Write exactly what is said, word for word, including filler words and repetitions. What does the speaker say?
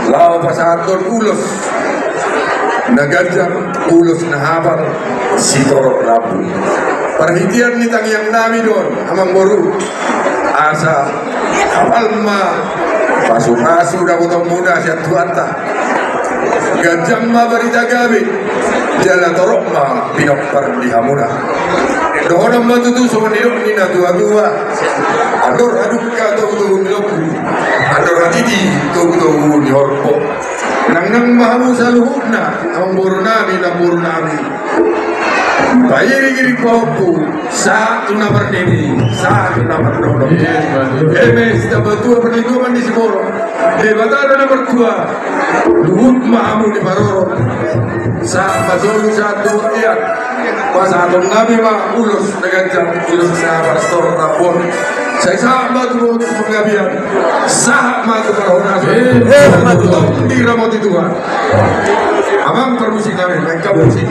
Laho pasahathon ulos na ganjang, ulos na hapal, sitorop rambu. Parhitean ni tangiang nami do on, amangboru, asa hapal ma pasupasu dapotonmuna sian Tuhanta. Ganjang ma barita gabe, jala torop ma pinompar di hamuna. Dohonon ma tutu songon nidok ni natuatua: Andor hadungka togutogu ni lombu, andor hatiti togutogu ni horbo. Nangnang ma hamu saluhutna, amangboru nami, namboru nami, pairingiring pahompu sahat tu na marnini, sahat tu na marnono. Eme sitamba tua, parlinggoman ni siborok, Debata do na martua. Luhut ma hamu diparorot, sahat ma solu, sahat tu bontean. Pasahaton nami ma ulos na ganjang, ulos na pastor na pon. Sai sahat ma tu panggabean, sahat ma tu parhorasan. Tong diramoti Tuhan. Amang parmusik nami, main ka musik.